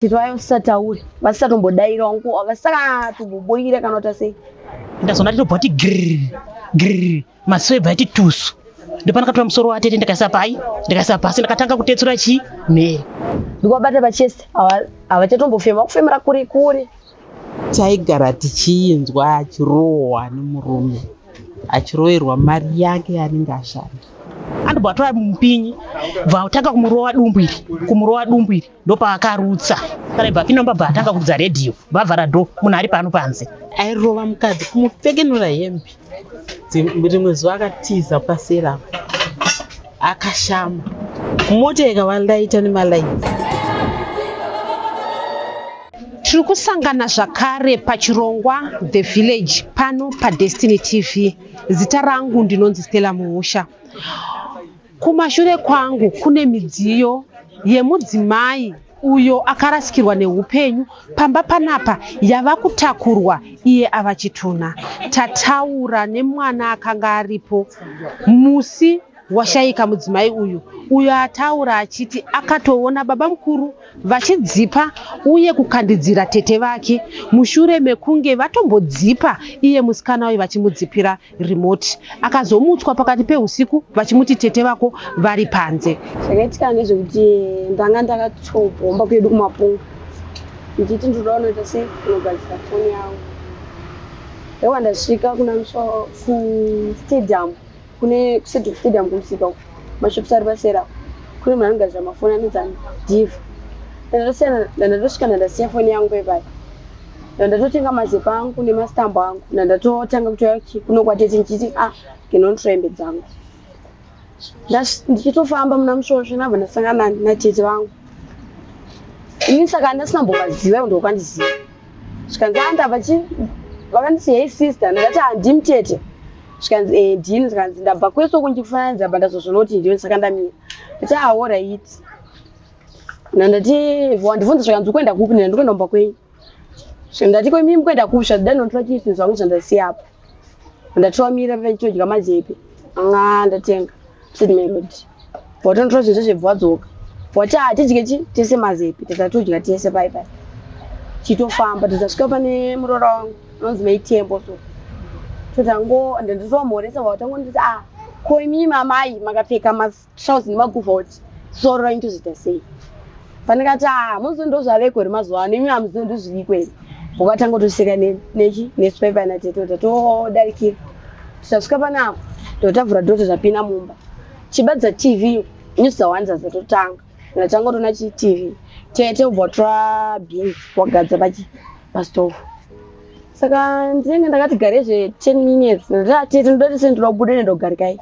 Tete vaiva vasisatauri, vasisatombodayira wangu, vasisakatomboboira kana kuita sei. Ndazoona titobva ti girr girr maziso ebva ati tusu. Ndopandakatora musoro watete ndikaisa pai ndikaisa pasi ndakatanga kutetsura chii mhere. Ndikuvabata pachest havachatombofema kufemera kure kure. Taigara tichiinzwa achirohwa nemurume achiroverwa mari yake yaanenge ashanda. Andobva atora mupinyi bva atanga kumurova dumbu iri kumurova dumbu iri ndopaakarutsa kana ibva apinda mumba bva atanga kuridza redhiyo vavhara dho munhu ari pano panze. Airova mukadzi kumupfekenura hembe rimwe zuva akatiza paseri apo akashama mota ikavalaita nemalights. Tiri kusangana zvakare pachirongwa The Village pano paDestiny TV. Zita rangu ndinonzi Stella Muusha. Kumashure kwangu kune midziyo yemudzimai uyo akarasikirwa neupenyu pamba panapa yava kutakurwa iye ava chitunha. Tataura nemwana akanga aripo musi washaika mudzimai uyu uyo ataura achiti akatoona baba mukuru vachidzipa uye kukandidzira tete vake mushure mekunge vatombodzipa iye musikana uyu vachimudzipira remote. Akazomutswa pakati pehusiku vachimuti tete vako vari panze. Zvakaitika ndezvekuti ndanga ndakatobhomba kwedu kumapunga ndichiti ndinoda kunoita sei kunogadzira foni yangu. Ndakabva ndasvika kuna kustadium kune kuside kustadium kumusika uko mashops ari paseri apo kune munhu anogadzira mafoni anonzi ani Diva. Ndandatosvika ndandasiya foni yangu paipai. Ndandatotenga mazepa angu nemastambo angu ndandatotanga kutouya kuno kwatete ndichiti ah ndinonotora hembe dzangu. Ndichitofamba muna Musvosve ndabva ndasangana natete vangu. Ini saka ndasina kumbovaziva ivo ndokandiziva. Zvikanzi ah ndabva chi vakanditi hey sister ndakati handimi tete. Zvikanzi eh ndini zvikanzi ndabva kwese uku ndichikufananidza apa ndazozviona kuti ndiwe saka ndamira. Ndati ah alright. Ndandati wandibvunza zvikanzi ukuenda kupi ndikati ndikuenda kumba kwenyu. Ndati ko imimi mukuenda kupi zvikanzi dai ndinotora chii zvinhu zvangu zvandasiya apa. Ndatovamira vachitodya mazepe anga ndatenga Sydney Road. Watonotora zvinhu zvese bva wadzoka. Wati ah tidye chi tese mazepe tatodya tese pai pai. Chitofamba tazasvika pane muroora wangu anonzi Mai Tembo so. Totango ndandotomhoresa watangonditi ah ko imimi amai makapfeka matrousers nemaguvhoti soro renyu tozoita sei? Pandikati ah muzi ndozvaveko here mazuva ano imi hamuzivi ndozviriko here? Wakatanga kutoseka nechi nesu pai pai natete tatodarikira. Tasvika panapa totavhura door totapinda mumba. Chibadza TV news dzawanda dzatotanga. Ndatanga kutoona chi TV. Tete ubva watora beans wagadza pachi pastove. Saka ndinenge ndakati gare zve 10 minutes. Ndati tete ndoda kuti ndoda kubuda ndogarikai.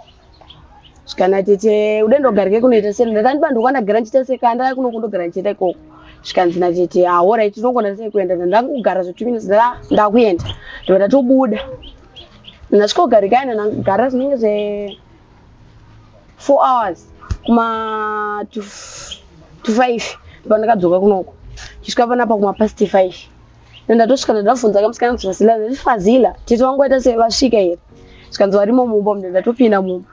Zvikanzi natete ude ndogarike kunoita sei ndati andiba ndokwa ndagara ndichiita sei kana ndauya kuno kundogara ndichienda ikoko zvikanzi natete ah alright tinogona sei kuenda ndangogara zve 2 minutes ndakuenda ndobva ndatobuda ndasvikogarika ina ndagara zvinenge zve 4 hours kuma to 5 ndopandakadzoka kunoko chisvika panapa kuma past 5 ndatosvika ndabvunza kamusikana kuti Fazila ndati Fazila tete wangu waita sei vasvika here zvikanzi varimo mumba mune ndatopinda mumba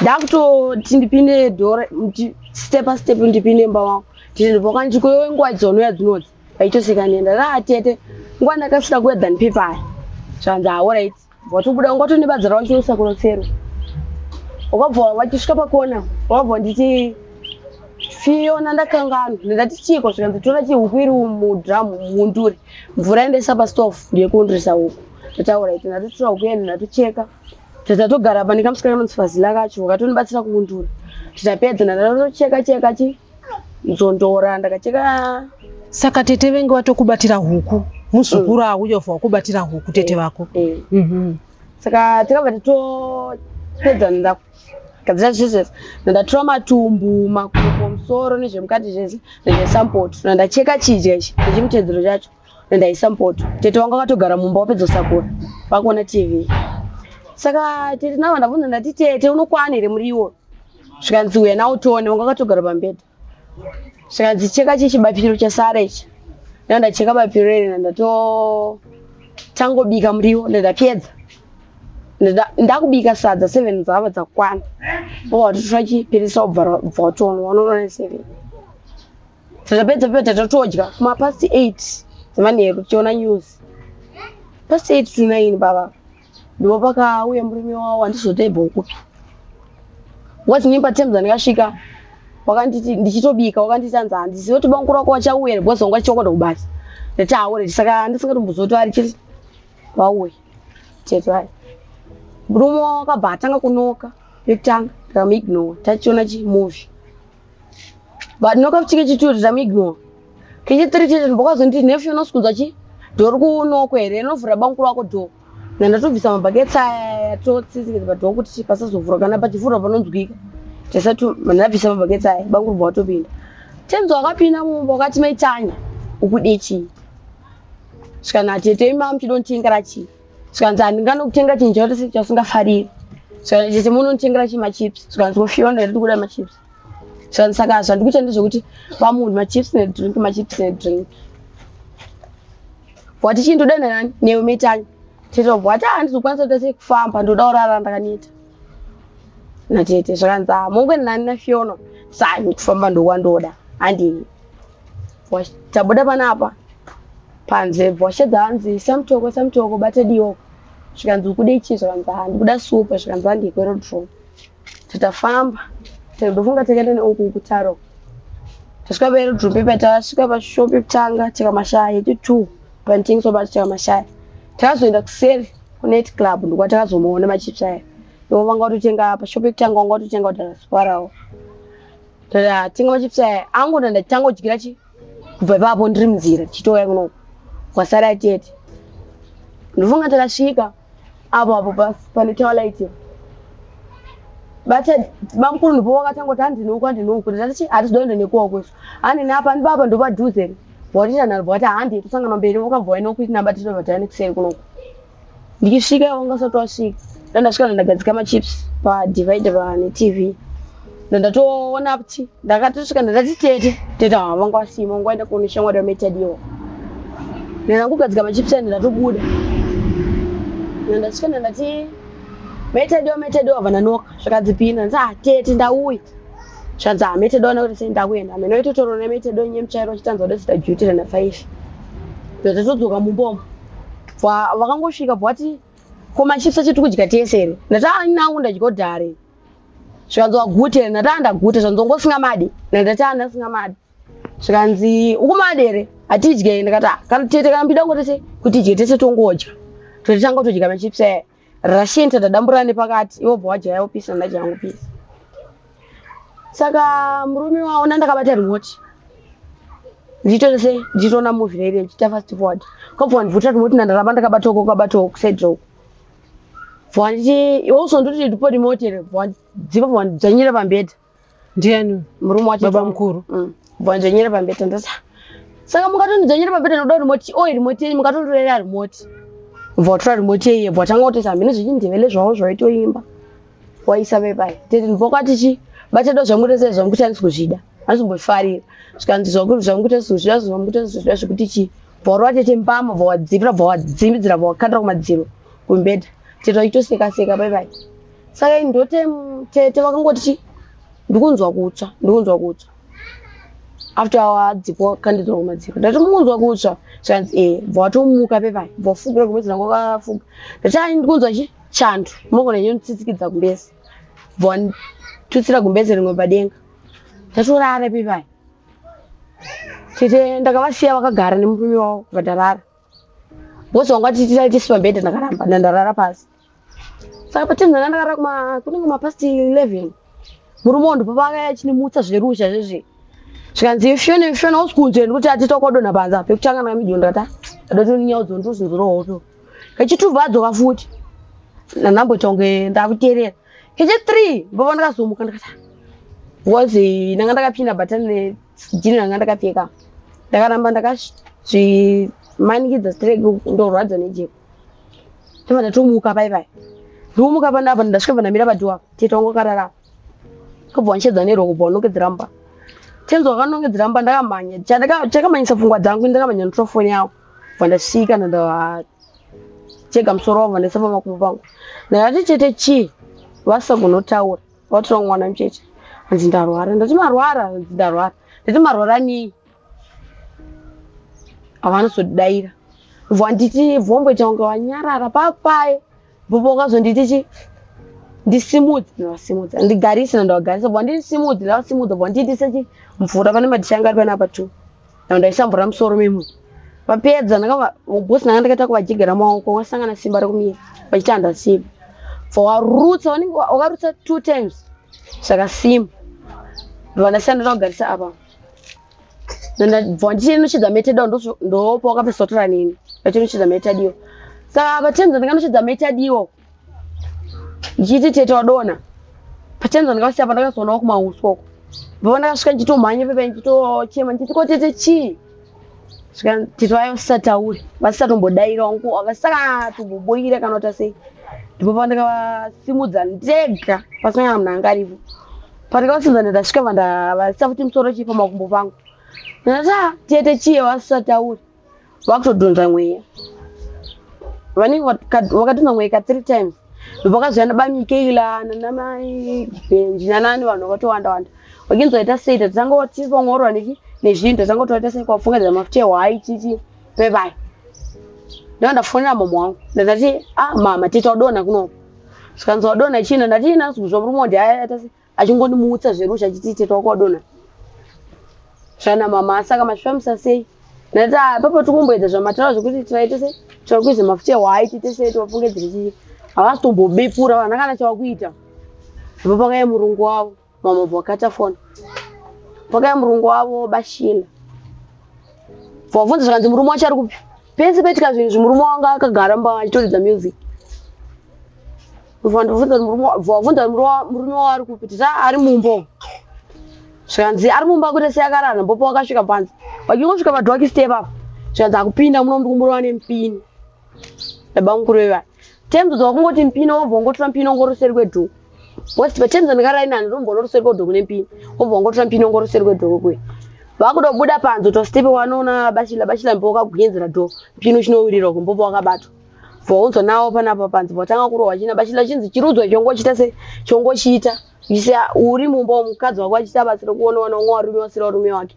ndakutoti ndipinde door step step ndipinde mumba mangu tete ndopakanditi ko nguva dzaunoya dzinodzi vaitoseka neni ndati ah tete nguva ndakasvika kuya than paper zvanzi ah alright Watobuda wanga watone badza rawachinoisa kunotsero. Wakabva wachisvika pakona wakabva wanditi Fiona ndakanganwa ndati chiiko zvikanzi tora chihuku iri mudrum muundure mvura endaisa pastove ndiyekuundurisa huku ndataura iti ndatotora huku yeni ndatocheka tatogara apa nekamusikana kanonzi Fazila kacho wakatonibatsira kuundura titapedza ndatocheka cheka chi nzondora ndakacheka Saka tete venge vatokubatira huku muzukuru mm. auya obva wakubatira huku tete eh, vako eh. mm -hmm. Saka takabva tatopedza ndagadzira zvese ndatora matumbu makumbo musoro nezvemukati zvese ndaisa mupoto ndacheka chidya ichi nechimutedzero chacho ndaisa mupoto tete wangu akatogara mumba wapedza kusakura vakuona tv saka tete nava ndabvunza ndati tete unokwana here muriwo zvikanzi uya nawo tione wanga wakatogara pambedha zvikanzi cheka chichi bapiro chasara ichi nda ndacheka bapiro iri ndatotangobika muriwo ndandapedza ndakubika sadza seven dzava dzakwana watotora chipirisa wobva watonwa unoona seven. Tatapedza pepa tatotodya kumapast 8 dzemanheru tichiona news. Past 8 to 9 baba. Ndipo pakauya murume wavo handizotebva kupi. Was nyimba terms ndakasvika wakanditi ndichitobika wakanditi anzi handizivi kuti bamukuru wako wachauya here because wanga achichokoda kubasa. Ndati aure saka ndisingatomboziva kuti vari chiri vauya. Tete vai. Murume wavo akabva atanga kunoka yekutanga ndikamuignore tachiona chimovie. But noka futi kechitwo tamuignore. Kechithree chete ndokazonditi nephew unosukunzwa chi dhori kunoko here unovhura bamukuru wako dhoo. Ndandatobvisa mabhaketsi aya totsitsikidza padhoo kuti pasazovhurwa kana pachivhurwa panonzwika. Tisati ndabvisa mabhaketsi aya bamukuru bva watopinda. Tenzi wakapinda mumba wakati maitanya ukude chii? Svikana tete imi muchidonditengera chii? Svikanzi handinganokutenga chinhu chacho chausingafariri. Svikana tete munonditengera chii machips? Svikanzi kofiwa ndati kuda machips. Svikanzi saka zvandikuita ndezvekuti pamunhu machips nedrink machips nedrink. Wati chii ndoda nani newe maitanya. Tete wabva wati ah handizokwanisa kuita sei kufamba ndoda kurara ndakaneta. Natete zvakanzi ah mongoenda nani naFiona. Saka kufamba ndokwandoda handini. Tabuda panapa panze bwashedza hanzi samutoko samutoko bata dioko zvikanzi ukude chii zvakanzi ah ndikuda supa zvikanzi handii kuaerodrome tatafamba ndofunga takaenda neuku kutaro tasvika paaerodrome pepa tasvika pashop yekutanga tikamashaya yechi2 panotengeswa bata tikamashaya takazoenda kuseri kunight club ndokwatakazomaona machips aya ivo vanga vatotenga pashop yekutanga vanga vatotenga kudhara suparawo tatenga machips aya angoda ndatanga kudyira chi kubva ipapo ndiri munzira tichitouya kunoku kwasara tete ndofunga takasvika apo apo pane tower light bata bamukuru ndipo vakatanga kuti handinoku handinoku ndati hatisi kuenda nekuwako isu handi napa ndipapa ndopadhuze watiita nharo vati handi tosangana mberi vakabva waenda kuiti namba titobva taenda kuseri kunoku ndichisvika wanga usati wasvika ndandasvika ndandagadzika machips padivider pane tv ndandatoona kuti ndakatosvika ndandati tete tete hava vanga vasimo vanga vaenda kuone shamwari yametadiwa ndandangogadzika machips aya ndandatobuda ndandasvika ndandati metadiwa metadiwa bva ndanoka zvikadzipinda ndati ah tete ndauya zvanzi ah metadiwa nakuti sei ndakuenda mheno itotorona metadiwa nyemuchairo achitanza kuda sita duty rana 5 ndatotodzoka mumba vakangosvika bvati ko machips acho tikudya tese here ndati ah nangu ndadya kudhare zvikanzi wagute here ndati ah ndagute zvanzi wanga usingamadi ndati ah ndasingamadi zvikanzi ukumadi here hatidye ndikati ah kana tete kana mbida ngotese kuti idye tese tongodya totanga kutodya machips aya russian tadadambura nepakati iwo bva wadya yawo pisi ndadya yangu pisi saka murume waona ndakabata remote ndichitoita sei ndichitoona movie rairi ndichiita fast forward kwabva wandibvuta remote ndandaramba ndakabata uko kabata uko kuside uko bva wanditi iwe usondoti ndipo remote here bva wandidzipa bva wandidzvanyira pambedha Ndiani? Murume wacho. Baba mukuru. Bva wandidzvanyira pambedha ndati "Ah, saka mukatondidzvanyira pambedha ndoda remote oi remote yenyu mukatonditorera remote bva watora remote iye bva watanga kutoita hamene zvichindevele zvavo zvaitoimba waisa pepai tete ndibva chi batado zvamukuita sei zvamukuita handisi kuzvida handisi zvikanzi zvamukuita kuzvida zvamukuita kuzvida zvekuti chi bva warova tete mbama bva wadzipira bva wadzimbidzira bva wakandira kumadziro kumbedha tete vachitoseka seka paipai saka ini ndote tete vakangoti chi ndikunzwa kutsva ndikunzwa kutsva after wadzipwa wakandidzwa kumadziro ndati mukunzwa kutsva zvikanzi e bva watomuka pepai bva wafugira gumbezi rangu wakafuga ndati ai ndikunzwa chi chando munogona nyonitsitsikidza gumbezi bva watutsira gumbezi rimwe padenga ndatorara pepai tete ndakavasiya vakagara nemurume wavo kubva ndarara bosi wanga titi tisi pabhedha ndakaramba ndandarara pasi saka patime ndanga ndakarara kunenge mapast 11 murume wangu ndipo paakauya achinimutsa zveruzha zvezve zvikanzi fiona fiona usi kunzwe ndikuti atita kwadonha panze apa pekutanga ndakamidio ndakati adotondinyaudzo ndozvinzorohope kechitubva adzoka futi ndandamboita kunge ndakuteerera kechi3 ndipo pandakazomuka ndakati because ndanga ndakapinda bhatani nejini ranga ndakapfeka ndakaramba ndakazvimanikidza straight ndorwadza nejeko ndobva ndatomuka pai pai ndikumuka panapa ndasvika bva ndamira padhuwa tete wangu akarara kubva wanchedza neroko bva wanongedzera mba tenzi wakanongedzera mba ndakamhanya chakamhanyisa pfungwa dzangu ndakamhanya ndotora foni yavo bva ndasvika ndandachega musoro wavo ndaisa pamakumbo pangu ndakati chete chii vasagonotaura vatora mwana mucheche hanzi ndarwara ndati marwara hanzi ndarwara ndati marwara nei Havanozodaira bva nditi vomboita kunge wanyarara papaye, bvopo wakazonditi chi ndisimudze, ndavasimudza, ndigarise, ndavagarisa, bva ndisimudze, ndavasimudza, bva ndiitise chi mvura. Pane madhishi anga ari panapa tu, ndaisa mvura musoro memunhu. Vapedza ndakava bosi, ndanga ndakaita kuvajigera maoko, wasangana simba rekumira vachiti handasimba, bva warutsa, vanenge wakarutsa two times zvakasimba, bva ndasiya ndoda kugarisa apa, bva ndichinochedza metadiwa, ndopa wakapedza kutora neni vachinochedza metadiwa. Saka patenza ndinganochedza metadiwa ndichiti tete wadona patenza, ndakasiya pandakazoonawo kumauswa uko, bva ndakasvika ndichitomhanya pepa, ndichitochema ndichiti, "Ko tete chii?" Svika tete vaiva vasisatauri, vasisatombodaira wangu, vasisakatomboboira kana kuita sei. Ndipo pandakavasimudza ndega pasina kana munhu anga aripo. Pandakavasimudza, ndasvika vandavaisa futi musoro chii pamakumbo pangu, ndati, "Ah, tete chiye?" Vasisatauri, vakutodhonza mweya, vanenge vakadhonza mweya ka three times. Ndopakazoya nabamikeila nanamai Benji nanani, vanhu vakatowanda wanda vakinzi vaita sei, tatanga tichipongorwa neki nezvinhu, tatanga toita sei, kwapfungedza mafuta ehwai chichi pepai. Ndava ndafonera mama wangu, ndandati, "Ah mama, tete wadonha kunoko." Zvikanzi, "Wadonha chino?" Ndati, "Ina kuzwa murume wandi aita sei achingondimutsa zverusha achiti tete wako wadonha." Zvana mama, saka mazvifambisa sei? Ndati, "Ah, papo tikumboedza zvamataura zvekuti tiraite sei, tirakuiza mafuta ehwai, tiite sei, tivapfungedzere chii." Havasi tombobepura vana kana chavakuita. Ndipo pakauya murungu wavo, mama vakata foni, pakauya murungu wavo Bashila, vabvunza, zvakanzi, "Murume wacho ari kupi?" Pese paitika zvinhu izvi, murume wanga akagara mumba achitoridza music. Vabvunza kuti murume wavo ari kupi, titi ari mumba umu. Zvikanzi ari mumba kuita sei? Akarara. Mbopo wakasvika panze, vachingosvika padhwaki step apa, zvikanzi akupinda muno, ndikumurova nemupini. Baba mukuru vevaya temzo dzawakungoti mupini, wobva wangotora mupini wongoruseri kwedhoo, because patemzo ndakarainani ndomboona ruseri kwedhoo kune mupini, wobva wangotora mupini wongoruseri kwedhoo kuya. Vakuda kubuda panze tositepe, wanoona Bashila. Bashila mbo wakagwinyedzera dhoo, mupini uchinowirira uko, mbopo wakabatwa, bvaunzwa nawo panapa panze, vatanga kurohwa china Bashila, chinzi chirudzwa chongochiita se chongochiita chisiya uri mumba mukadzi wako achiita basa rekuonaona umwe warume wasira varume wake.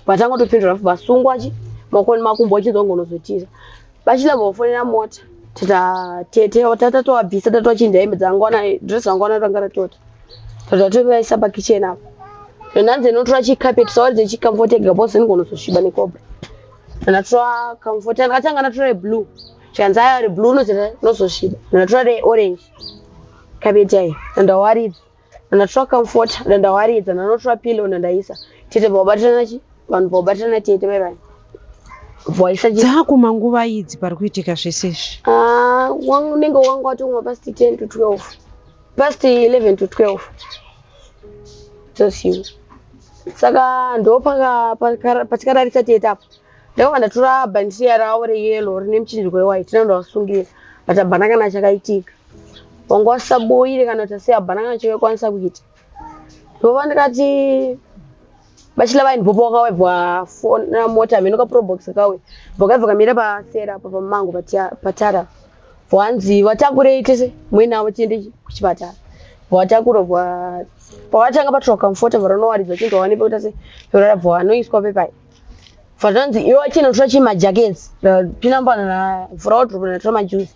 Vatanga kutopindura, vasungwa chi maoko nemakumbo, achinzwa ngonozotiza. Bashila vafonera mota, tata tete tatatovabvisa, tatovachinja hembe dzangwana, dress rangwana ranga ratota, tatatovaisa pakicheni apo. Ndanzi inotora chikapeti sawaridze chicomforter ega bose ingonozosviba nekobra. Ndatora comforter, ndakatanga ndatora reblue, chikanzi aya reblue unozoita unozosviba. Ndatora reorange kapeti ayi, ndawaridza, ndatora comforter, ndawaridza, ndanotora pillow, ndandaisa. Tete vabatirana chi vanhu vabatirana tete vai vaisa chi. Dzakuma nguva idzi pari kuitika zvese izvi? Ah, unenge wanga watomwa past 10 to 12, past 11 to 12 dzosiku. Saka ndo patikararisa tete apo, ndakabva ndatora bhandiya ravo reyellow rine muchinjiko wewhite, ndandavasungirira, but hapana kana chakaitika, wanga wasaboire kana kuti sei, hapana kana chakakwanisa kuita. Ndobva ndikati Bachila vaini, popo wakawebva fona mota hameno kaprobox kauya, bvakabva kamira pasera apa pamango patara, bvanzi vatakurei tese muinavo tiende kuchipatara. Vatakura, bva pavatanga patorwa comforter, varanowaridza chinzi vaone pekuita sei pekurara, bva vanoiswa pepai, bvatanzi iwe wachinotora chimajackets pinambana navhura wardrobe, ndatora majuzi,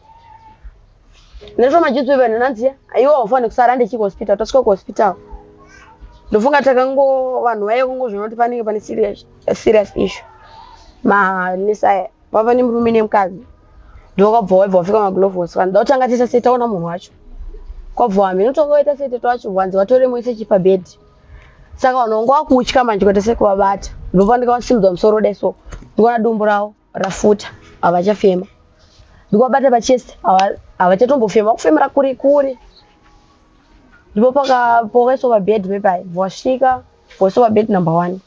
ndatora majuzi pepa. Ndanzi iwe haufaniri kusara, handichi kuhospital. Tasvika kuhospital, ndofunga takango vanhu vaive kungozviona kuti panenge pane serious issue. Manesi aya pava nemurume nemukadzi, ndokabva waibva wapfeka magloves, vanhu da kutanga tiita sei, taona munhu wacho kwabva hameno tokaita sei tete wacho, vanzi vatore muise chipabhedhi. Saka vanhu vanga vakutya manje kuita sekuvabata. Ndobva ndikavasimudza musoro dai so, ndikuona dumbu ravo rafuta, havachafema. Ndikuvabata pachest, havachatombofema, vakufemera kure kure. Ndipo pakaiswa pabhedhi pepai, vasvika vaiswa pabhedhi number one,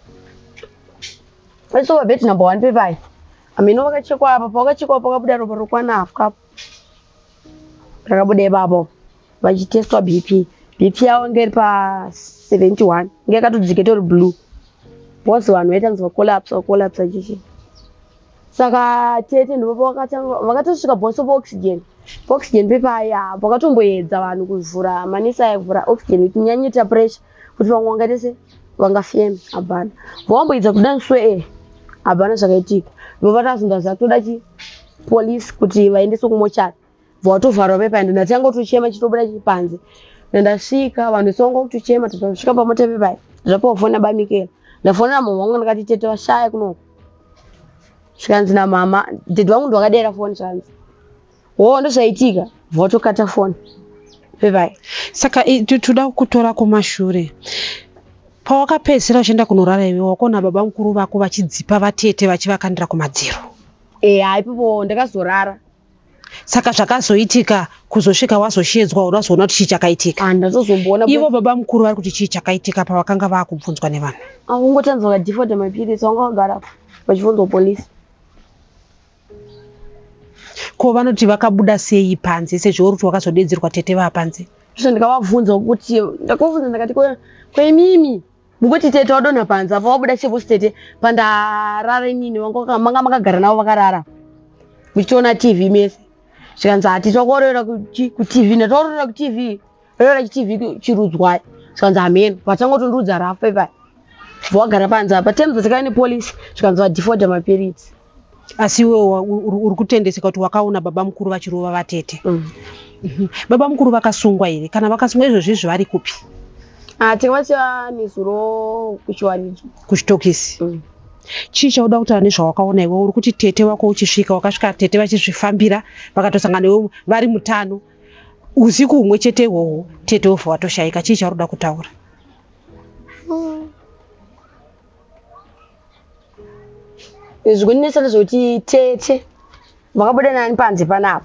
vaiswa pabhedhi number one pepai. Hameno vakachekwa apa, pavakachekwa pakabuda ropa rokwana half cup rakabuda ipapo. Vachitestwa BP, BP yavo inge iri pa71, inge yakatodzika, itori blue, because vanhu vaitanzi vacollapse, vacollapse chichi. Saka tete ndipo pavakatanga vakatosvika bhoso paoxygen, paoxygen pepaya vakatomboedza vanhu kuvhura, manesi aivhura oxygen kuti nyanyita pressure kuti vamwe vangaite se vangafeme, hapana. Vawamboedza kuda nswe Hapana zvakaitika. Ndobva tazonda zvatoda chi police kuti vaendeswe kumochari. Bva watovharwa pepa ende ndatanga kutochema chitobuda chipanze. Ndasvika vanhu vese vanga kutochema tasvika pamota pepa. Zvapawa foni naBamikela. Ndafonera mama wangu ndikati tete vashaya kunoku. Zvikanzi namama, dad vangu ndovakadaira foni zvanzi. Wo ndozvaitika. Bva watokata foni. Pepai. Saka toda kutora kumashure. Pawakapedzisira uchienda kunorara iwe wakaona baba mukuru vako vachidzipa vatete vachivakandira kumadziro. Eya ipapo ndakazorara. Saka zvakazoitika kuzosvika wazoshedzwa unazoona kuti chii chakaitika. Ah, ndatozomboona Ivo baba mukuru vari kuti chii chakaitika pavakanga vaakubvunzwa nevanhu. Akungotanzi vakadhifodha mapirisi vanga vagara vachibvunzwa polisi. Ko vanoti vakabuda sei panze sezvo uri kuti wakazodedzerwa tete vaapanze? Zvo ndikavabvunza kuti ndakavabvunza ndakati kwemimi mukuti tete wadonha panze apa wabuda cheposi tete pandarara inini manga makagara navo vakarara muchitoona tv mese zvikanzi hati takorera kutv ndatakorera kutv rera chitv chirudzwai zvikanzi hameno vatangotondiudza rafa ipaya wagara panze apa terms dzakauya nepolisi zvikanzi vadhifoda mapiritsi. Asi iwe uri kutendeseka kuti wakaona baba mukuru vachirova vatete? Baba mukuru vakasungwa here? Kana vakasungwa izvozvi izvi vari kupi? Ah, takavasiya nezuro kuchiwaridzo. Kuchitokisi. Chii chauda kutaura nezvawakaona iwe? Uri kuti tete wako uchisvika wakasvika tete vachizvifambira vakatosangana newe vari mutano. Usiku humwe chete ihwohwo tete wobva watoshaika. Chii chauri kuda kutaura? Zvikundinetsa ndezvekuti tete vakabuda nani panze panapa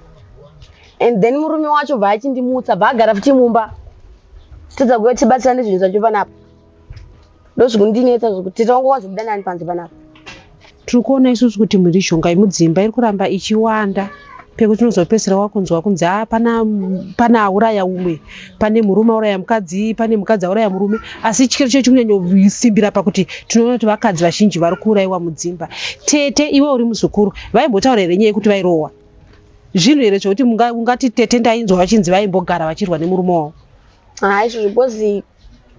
and then murume wacho bva achindimutsa bva agara futi mumba tadza kuuya tibatsirane zvinhu zvacho panapa. Ndozvikundinetsa zvekuti tete wangu wazobuda nani panze panapa. Tiri kuona isusu kuti mhirizhonga yemudzimba iri kuramba ichiwanda pekuti unozopedzisira wakunzwa kunzi ah, pana pane auraya umwe, pane murume auraya mukadzi, pane mukadzi auraya murume. Asi chikero chedu chikunyanyosimbira pakuti tinoona kuti vakadzi vazhinji vari kuurayiwa mudzimba. Tete, iwe uri muzukuru, vaimbotaura here nyaya yekuti vairohwa? Zvinhu here zvekuti ungati tete ndainzwa vachinzi vaimbogara vachirwa nemurume wavo? Haa izvozvo because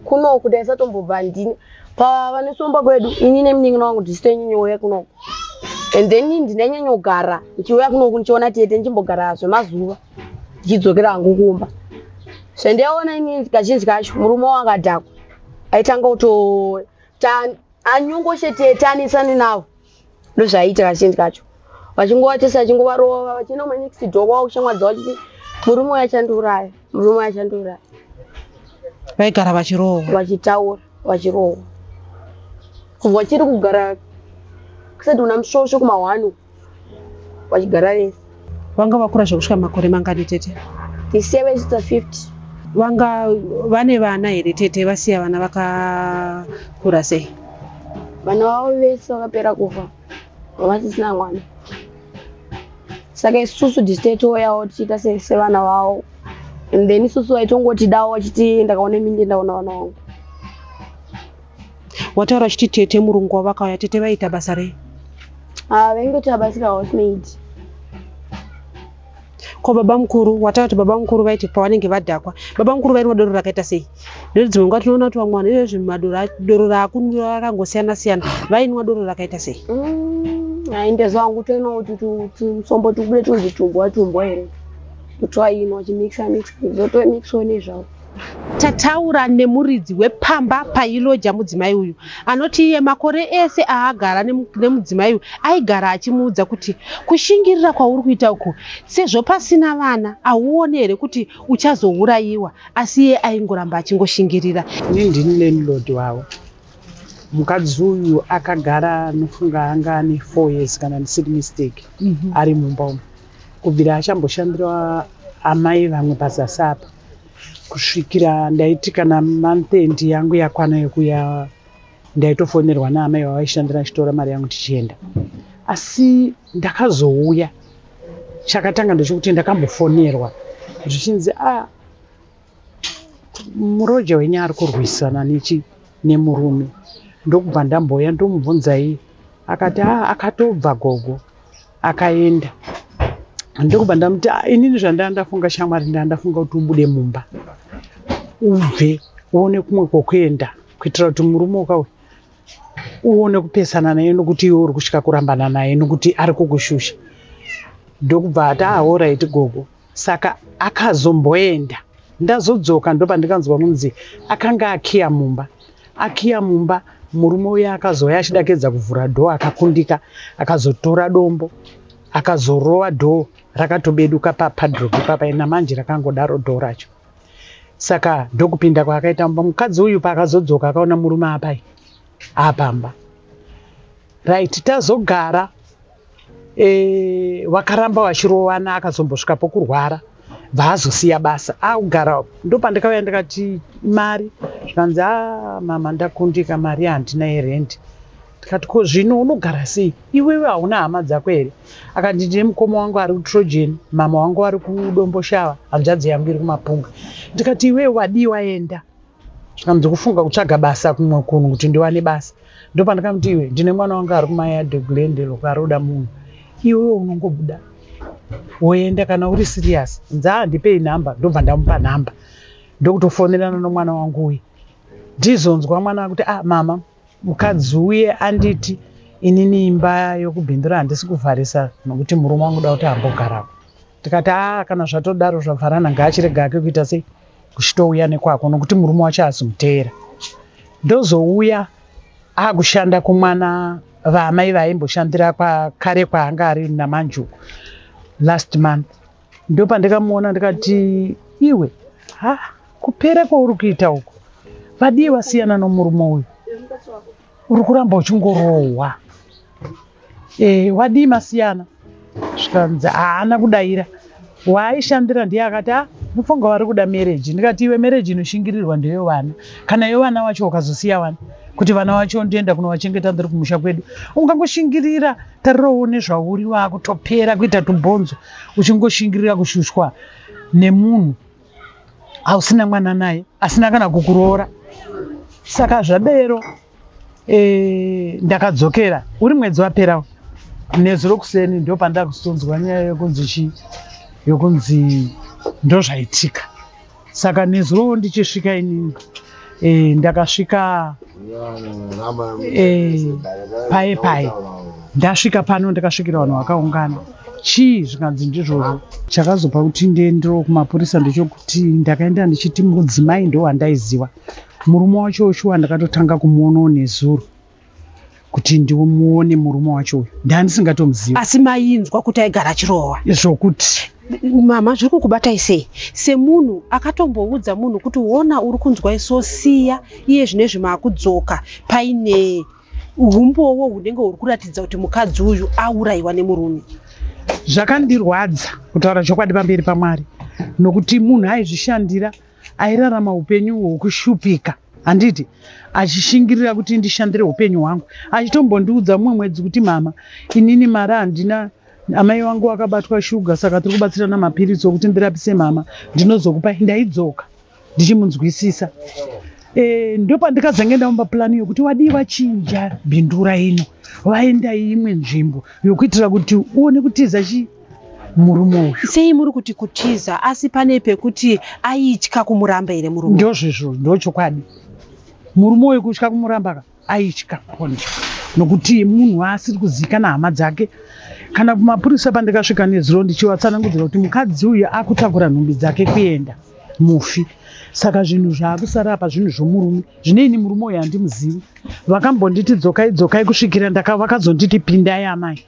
kunoku taisatombobva ndini pavanesomba kwedu ini nemunin'ina wangu tisu tainyanyouya kunoku and then ndinainyanyogara ndichiuya kunoku ndichiona tete ndichimbogara zvemazuva ndichidzokera hangu kumba. Zvandaiona ini kazhinji kacho murume wangu akadhakwa aitanga kuto anyongoshe tete anesane navo. Ndozvaiita kazhinji kacho vachingovatesa vachingovarova vachienda kumanext door kwavo kushamwari dzavo vachiti murume uyu achandiuraya, murume uyu achandiuraya. Vaigara vachirohwa. Vachitaura vachirohwa. Kubva vachiri kugara kusati kuna musvosvo kuma1 vachigara vese. Vanga vakura zvekusvika makore mangani tete? This year vaisvitsa 50. Vanga vane vana here tete? Vasiya vana vakakura sei? Vana vavo vese vakapera kufa vasisina mwana. Saka isusu tisu taitouyawo tichiita sevana vavo and then isusu vaitongotidawo vachiti ndakaona minde ndaona vana vangu. Wataura uchiti tete murungu wavakauya, tete vaiita basa rei? Ah, vaingoita basa rehousemaid. Ko baba mukuru, wataura kuti baba mukuru vaiti pavanenge vadhakwa, baba mukuru vainwa doro rakaita sei? Nekuti dzimwe nguva tinoona kuti vamwe vanhu izvezvi madoro doro raakunwiwa rakangosiyana siyana, vainwa doro rakaita sei? Hayi wangu toinwa kuti tusombo tubude tunzi tumbwa tumbwa here. Twainwa chimixa mixa zvotomixwa nezvavo. Tataura nemuridzi wepamba pailoja mudzimai uyu anoti iye makore ese aagara nemudzimai uyu aigara achimuudza kuti kushingirira kwauri kuita uku sezvo pasina vana hauoni here kuti uchazourayiwa, asi iye aingoramba achingoshingirira. Ini ndini landlord wavo. Mukadzi uyu akagara nofunga anga ane 4 years kana ndisiri mistake ari mumba umu. Kubvira achamboshandira amai vamwe pazasi apa kusvikira ndaiti kana month end yangu yakwana yekuya ndaitofonerwa naamai vavaishandira ndichitora mari yangu tichienda. Asi ndakazouya chakatanga ndechekuti ndakambofonerwa zvichinzi a muroja wenyu ari kurwisana nechi nemurume. Ndokubva ndambouya ndomubvunza iye akati a akatobva gogo akaenda. Ndokubva ndamuti inini zvandanga ndafunga shamwari ndanga ndafunga kuti ubude mumba ubve uone kumwe kwokuenda kuitira kuti murume ukauya. Uone kupesana naye nokuti iwe uri kusvika kurambana naye nokuti ari kukushusha. Ndokubva ati alright gogo. Saka akazomboenda. Ndazodzoka ndopandikanzwa kunzi akanga akiya mumba. Akiya mumba, murume uya akazouya achida kuedza kuvhura dhoo akakundika, akazotora dombo akazorova dhoo rakatobeduka papadrock ipapa, namanje rakangodaro dhoo racho. Saka ndokupinda kwaakaita mumba. Mukadzi uyu paakazodzoka akaona murume apai apamba. Right, tazogara vakaramba vachirovana, akazombosvika pokurwara, bvaazosiya basa akugara. Ndopandakauya ndikati mari, zvikanzi a mama ndakundika, mari handina yerendi. Ndikati ko zvino unogara sei iwewe, hauna hama dzako here? Akati ndine mukoma wangu ari kuTrojan, mama wangu ari kuDomboshava, hanzvadzi yangu iri kuMapunga. Ndikati iwewe wadii waenda? Zvikanzi kufunga kutsvaga basa kumwe kunhu kuti ndiwane basa. Ndopandakamuti iwe, ndine mwana wangu ari kumayadhe Glendale uko ari kuda munhu, iwewe unongobuda woenda kana uri serious. Nzi ndipei nhamba, ndobva ndamupa nhamba, ndokutofonerana nomwana wangu uyu. Ndizonzwa mwana kuti ah mama, mukadzi uye anditi inini imba yokubhindura handisi kuvharisa nokuti murume wangu da kuti ambogarako. Ndikati a kana zvatodaro zvavharana, ngaachirega ake kuita sei kuchitouya nekwako nokuti murume wacho azimuteera. Ndozouya akushanda kumwana vaamai vaimboshandira kwakare kwaanga ari namanjuku last month. Ndopandikamuona ndikati iwe, ha kupera kwauri kuita uku, vadii vasiyana nomurume uyu, uri kuramba uchingorohwa, wadii masiyana? Zvikanzi haana kudaira. Waaishandira ndiye akati a mufunga vari kuda marriage. Ndikati iwe, marriage inoshingirirwa ndeyevana, kana yevana vacho ukazosiya vana kuti vana vacho ndoenda kunovachengeta ndiri kumusha kwedu, ungangoshingirira tarirowo nezvauri wakutopera kuita tubhonzo uchingoshingirira kushushwa nemunhu ausina mwana naye, asina kana kukuroora. Saka zvadero ndakadzokera uri mwedzi wapera nezuro kuseni, ndopandakuzonzwa nyaya yokunzi chii, yokunzi ndozvaitika. Saka nezurowo ndichisvika inini ndakasvika paye paye ndasvika pano, ndakasvikira vanhu vakaungana. Chii? Zvikanzi ndizvozvo. Chakazopa kuti ndiendewo kumapurisa ndechekuti ndakaenda ndichiti mudzimai ndowandaiziva, murume wacho shuwa ndakatotanga kumuonawo nezuro kuti ndimuone murume wacho uyu, ndandisingatomuzivi. Asi mainzwa kuti aigara achirohwa? Zvokuti. Mama, zviri kukubatai sei semunhu akatomboudza munhu kuti wona uri kunzwa isosiya, iye zvinezvi maakudzoka paine umbowo hunenge huri kuratidza kuti mukadzi uyu aurayiwa nemurume? Zvakandirwadza kutaura chokwadi pamberi paMwari, nokuti munhu aizvishandira, airarama upenyu hwokushupika, handiti, achishingirira kuti ndishandire upenyu hwangu, achitombondiudza mumwe mwedzi kuti mama, inini mari handina, amai vangu vakabatwa shuga, saka tiri kubatsirana mapiritsi okuti ndirapise mama, ndinozokupai. Ndaidzoka ndichimunzwisisa. Ndopandikazenge ndaumba purani yokuti wadii vachinja bhindura ino, vaenda imwe nzvimbo yokuitira kuti uone kutiza chi murume uyu. Sei muri kuti kutiza? Asi pane pekuti aitya kumuramba here murume? Ndozvizvo, ndochokwadi. Murume uyu kutya kumuramba ka, aitya konje nokuti munhu asiri kuzivikana hama dzake kana kumapurisa. Pandikasvika nezuro ndichivatsanangudzira kuti mukadzi uyu akutakura nhumbi dzake kuenda, mufi, saka zvinhu zvaakusara apa zvinhu zvomurume zvineini, murume uyu handimuzivi. Vakambonditi dzokai dzokai kusvikira vakazonditi pindai amai,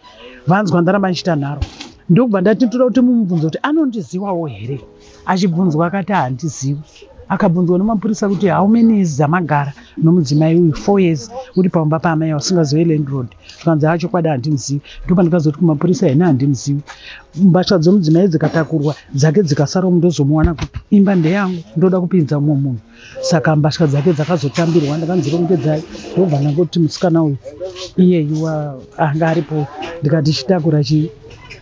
vanzwa ndaramba ndichiita nharo. Ndokubva ndati ndoda kuti mumubvunze kuti anondizivawo here. Achibvunzwa akati handizivi. Akabvunzwa nemapurisa kuti how many years dzamagara nomudzimai uyu? 4 years. Uri pamba paamai usingazivi landlord? Zvikanzi ha chokwadi handimuzivi. Ndopandikazoti kumapurisa hene handimuzivi, mbatya dzomudzimai dzikatakurwa dzake dzikasara ndozomuwana kupi? Imba ndeyangu, ndoda kupinza mumwe munhu. Saka mbatya dzake dzakazotambirwa, ndakanzirongedzai, ndobva ndangoti musikana uyu iyeyu anga aripo, ndikati chitakura chii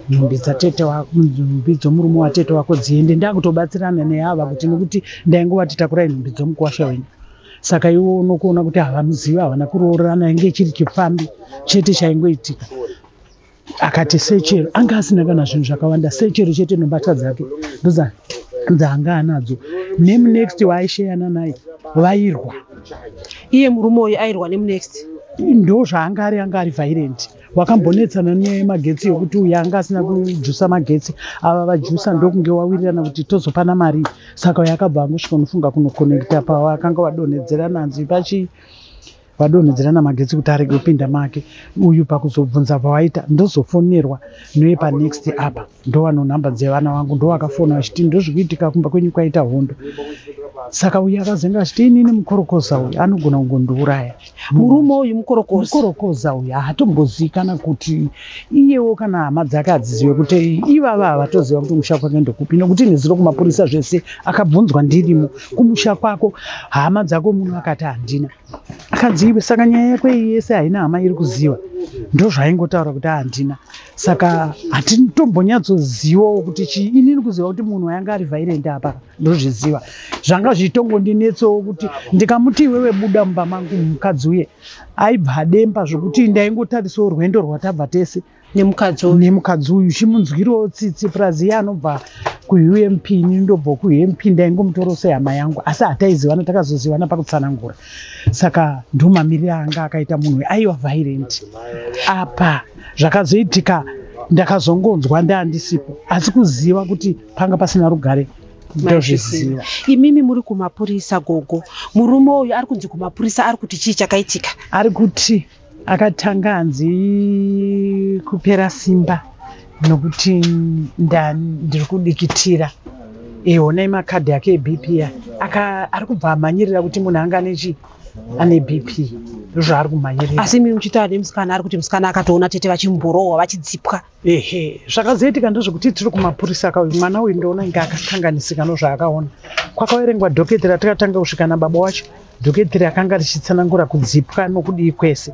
nhumbi dzatete wako, nhumbi dzomurume watete wako dziende. Ndakutobatsirana neava kuti nekuti ndaingovati takurai nhumbi dzomukuwasha wenyu. Saka iwo unokuona kuti havamuzivi, havana kuroorana, inge chiri chipfambi chete chaingoitika. Akati sechero anga asina kana zvinhu zvakawanda, sechero chete nombatya dzake dzaanga anadzo. Nemunext waaisheyana naye vairwa. Iye murume uyu airwa nemunext? Ndo zvaanga ari, anga ari violent. Wakambonetsana nenyaya yemagetsi yokuti uyu anga asina kujusa magetsi, ava vajusa ndokunge wawirirana kuti tozopana mari. Saka uyu akabva angosvika unofunga kunokonekta pawakanga wadonhedzerana, hanzi pachi vadonhedzerana magetsi kuti arege kupinda make. Uyu pakuzobvunza pawaita ndozofonerwa noye panext apa, ndowano nhamba dzevana vangu, ndowakafona vachiti ndozvikuitika kumba kwenyu kwaita hondo. Saka uyu akazenge achiti inini mukorokoza uyu anogona kungondiuraya. Murume uyu mukorokoza. Mukorokoza uyu haatombozikana kuti iyewo kana hama dzake hadzizive kuti ivava havatoziva kuti kumusha kwake ndokupi, nokuti nezuro kumapurisa zvese akabvunzwa ndirimo, kumusha kwako hama dzako muno, akati handina. Akanzi iwe saka nyaya yako iyi yese haina hama iri kuziva? Ndozvaingotaura kuti handina. Saka hatitombonyatsozivawo kuti chii. Inini kuziva kuti munhu wayanga ari violent apa ndozviziva, zvanga zvichitongondinetsawo kuti ndikamuti iwewe buda mumba mangu, mukadzi uye aibva ademba zvokuti ndaingotarisawo rwendo rwatabva tese nemukadzi uyu. Nemukadzi uyu chimunzwirawo tsitsi, plus iye anobva kuUMP, ini ndobva kuUMP, ndaingomutoro sehama yangu, asi hataizivana, takazozivana pakutsanangura. Saka ndomamiriro anga akaita munhu uyu, aiwa violent. Apa zvakazoitika ndakazongonzwa ndaandisipo, asi kuziva kuti panga pasina rugare ndozviziva. Imimi muri kumapurisa gogo, murume uyu ari kunzi kumapurisa ari kuti chii chakaitika? Ari kuti akatanga hanzi kupera simba nokuti ndiri kudikitira. Honai makadhi ake eBP aya, ari kubva amhanyirira kuti munhu anga nechi ane BP, ndozvaari kumhanyirira. Asi imi muchitaura nemusikana, ari kuti musikana akatoona tete vachimborohwa vachidzipwa. Ehe, zvakazoitika ndezvekuti tiri kumapurisa kauyu mwana uyu ndoona inge akakanganisika nozvaakaona. Kwakaverengwa docket ratakatanga kusvika nababa wacho, docket rakanga richitsanangura kudzipwa nokudii kwese.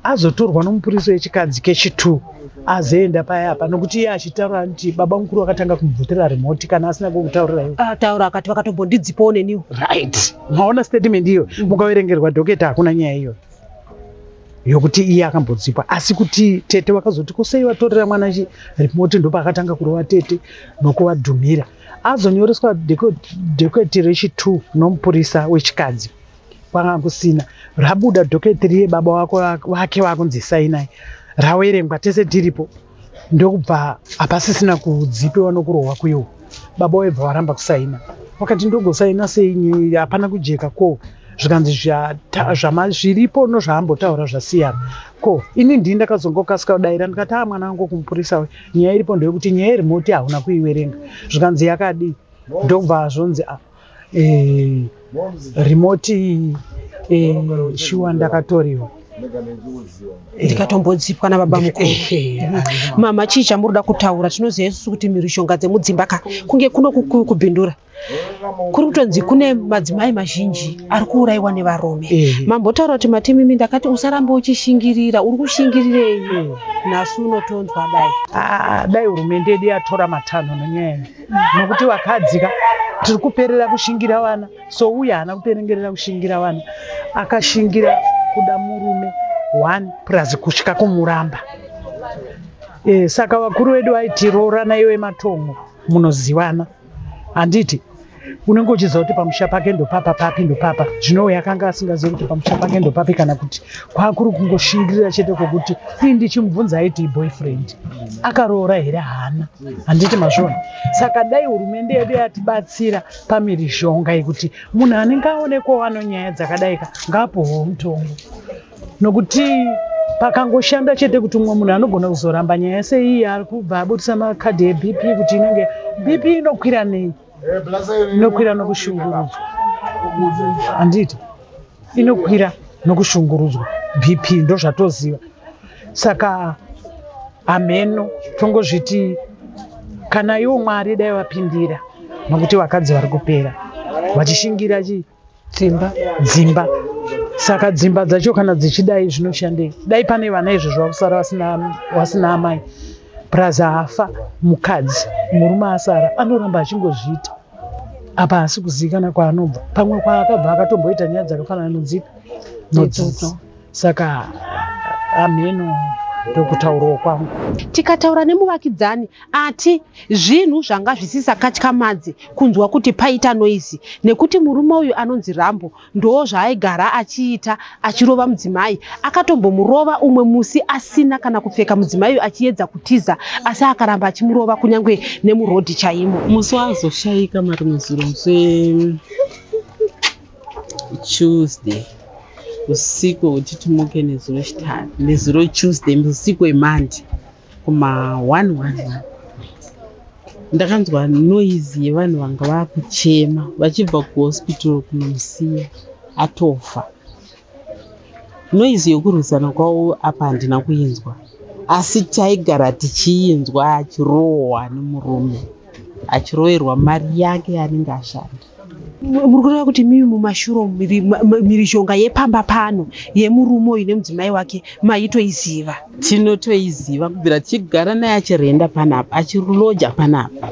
Azotorwa nomupurisa wechikadzi kechi2 azoenda paya apa, nokuti iye achitaura kuti baba mukuru vakatanga kumubvutira remote kana asina kukutaurira iwe. Ataura akati vakatombondidzipawo neniwo. Right, maona statement iyo? Mukaverengerwa docket hakuna nyaya iyoyo yokuti iye akambodzipwa, asi kuti tete vakazoti kusei vatorera mwana chi remote, ndopakatanga kurova tete nokuvadhumira. Azonyoreswa docket rechi2 nomupurisa wechikadzi, kwanga kusina. Rabuda docket riye, baba wako wake vakunzi sainai, raverengwa tese tiripo, ndokubva hapasisina kudzipiwa nokurohwa kuiwo. Baba waibva waramba kusaina, wakati ndogosaina sei, hapana kujeka ko. Zvikanzi zviripo nozvaambotaura zvasiyana ko. Ini ndii ndakazongokasika kudaira ndikati, a mwana wangu kumupurisa we, nyaya iripo ndeyekuti nyaya yeremote hauna kuiverenga. Zvikanzi yakadii? Ndobva zvonzi remote shuwa ndakatoriwa. Ndikatombodzipwa nababa mukuru. Ehe, Mama, chii chamuri kuda kutaura? Tinoziva isusu kuti mhirizhonga dzemudzimba ka kunge kuno kubhindura kuri kutonzi kune madzimai mazhinji ari kuurayiwa nevarume. Mambotaura kuti matimimi ndakati usaramba uchishingirira, uri kushingirirei? Nhasi unotonzwa dai. Ah, dai hurumende yedu yatora matanho nenyaya iyi, nokuti vakadzi ka tiri kuperera kushingira vana. So uye haana kuperengerera kushingira vana, akashingira kuda murume one plus kusvika kumuramba. Saka vakuru vedu vaiti roorana iwe matongo munozivana, handiti? Unenge uchiziva kuti pamusha pake ndopapa papi ndopapa. Zvino uyo akanga asingazivi kuti pamusha pake ndopapi, kana kuti kwakuri kungoshingirira chete kwokuti ii ndichimubvunza aiti boyfriend, akaroora here? Haana, handiti mazviona? Saka dai hurumende yedu yatibatsira pamhirizhonga yekuti munhu anenge aonekwawo ano nyaya dzakadaika ngaapuhwewo mutongo, nokuti pakangoshanda chete kuti umwe munhu anogona kuzoramba nyaya seiyi ari kubva abudisa makadhi eBP, kuti inenge BP inokwira nei? Inokwira nokushungurudzwa, handiti? Inokwira nokushungurudzwa BP, ndozvatoziva. Saka hameno, tongozviti kana iwo Mwari dai vapindira, nokuti vakadzi vari kupera vachishingira chii? Dzimba. Dzimba. Saka dzimba dzacho kana dzichidai zvinoshandei? Dai pane vana izvozvo vakusara vasina amai, plus afa mukadzi, murume asara anoramba achingozviita. Apa haasi kuzivikana kwaanobva, pamwe kwaakabva akatomboita nyaya dzakafanana nodzipi nodzidzi. Saka hameno. Ndokutaurawo kwangu. Tikataura nemuvakidzani ati zvinhu zvanga zvisisakatyamadzi kunzwa kuti paita noise nekuti murume uyu anonzi Rambo ndozvaaigara achiita achirova mudzimai. Akatombomurova umwe musi asina kana kupfeka mudzimai uyu achiedza kutiza asi akaramba achimurova kunyange nemurodhi chaimo. Musi waazoshaika marimwe zuro musi weTuesday usiku hwekuti timuke nezuro Chitatu nezuro Tuesday usiku weMonday kuma 111 ndakanzwa noise yevanhu vanga vakuchema vachibva kuhospital kunomusiya atofa. Noise yekurwisana kwavo apa handina kuinzwa asi taigara tichiinzwa achirohwa nemurume achiroverwa mari yake yaanenge ashanda. Muri kureva kuti mimi mumashure umu mhirizhonga yepamba pano yemurume uyu nemudzimai wake maitoiziva? Tinotoiziva kubvira tichigara naye achirenda panapa achiloja panapa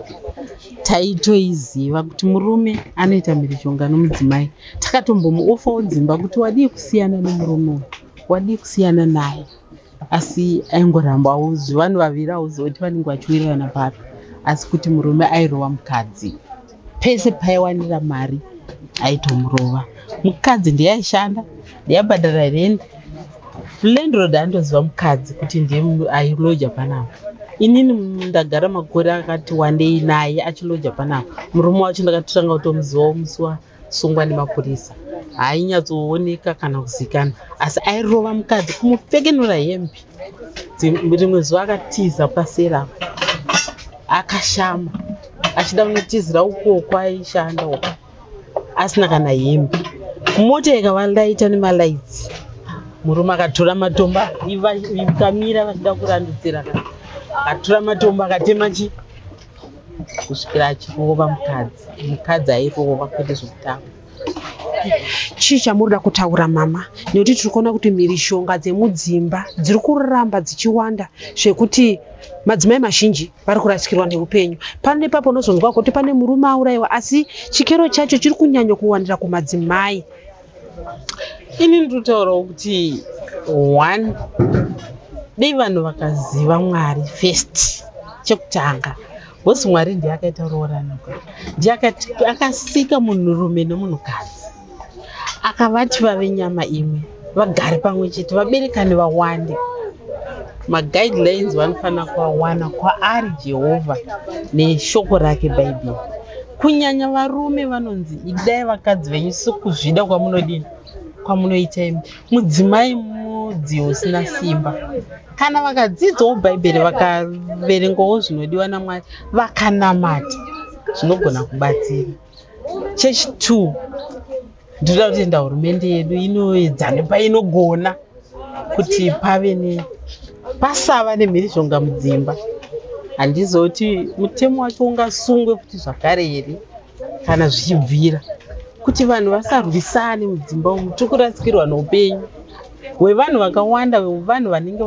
taitoiziva kuti murume anoita mhirizhonga nomudzimai. Takatombomuofawo dzimba kuti wadii kusiyana nemurume uyu, wadii kusiyana naye asi aingoramba. Hauzi vanhu vaviri hauzivi kuti vanenge vachiwirirana papi asi kuti murume airova mukadzi pese paaiwanira mari aitomurova. Mukadzi ndiye aishanda ndiye aibhadhara rendi. Landlord anotoziva mukadzi kuti ndiye ailoja panapa. Inini ndagara makore akati wandei naye achiloja panapa. Murume wacho ndakatotanga kutomuzivawo musi wasungwa nemapurisa. Hainyatsooneka kana kuzikanwa asi airova mukadzi kumupfekenura hembe. Rimwe zuva akatiza paseri apa akashama achida kunotizira uko kwaaishanda uko asina kana hembe. Mota ikavalaita nemalights murume akatora matombo ikamira vachida kurandutsira akatora matombo akatema chi kusvikira achirova mukadzi. Mukadzi airova kwete zvekutamba. Chii chamuri kuda kutaura mama? Nekuti tiri kuona kuti mhirizhonga dzemudzimba dziri kuramba dzichiwanda zvekuti madzimai mazhinji vari kurasikirwa neupenyu. Pano nepapo unozonzwa kuti pane murume aurayiwa asi chikero chacho chiri kunyanya kuwandira kumadzimai. Ini ndinotaurawo kuti one dei vanhu vakaziva Mwari first chekutanga. Because Mwari ndiye akaita roorano ndiye akasika munhurume nemunhukadzi akavati vave nyama imwe vagare pamwe chete vaberekane vawande. Maguidelines vanofanira kuawana kwaari Jehovha neshoko rake Bhaibheri. Kunyanya varume vanonzi idai vakadzi venyu sekuzvida kwamunodini kwamunoita imi. Mudzimai mudziyo usina simba. Kana vakadzidzawo Bhaibheri vakaverengawo zvinodiwa naMwari vakanamata zvinogona kubatsira. Chechi 2 ndinoda kutenda hurumende yedu inoedza nepainogona kuti pave ne pasava nemhirizhonga mudzimba. Handizoti mutemo wacho ungasungwe futi zvakare here kana zvichibvira kuti vanhu vasarwisane mudzimba umu. Tiri kurasikirwa neupenyu hwevanhu vakawanda, vanhu vanenge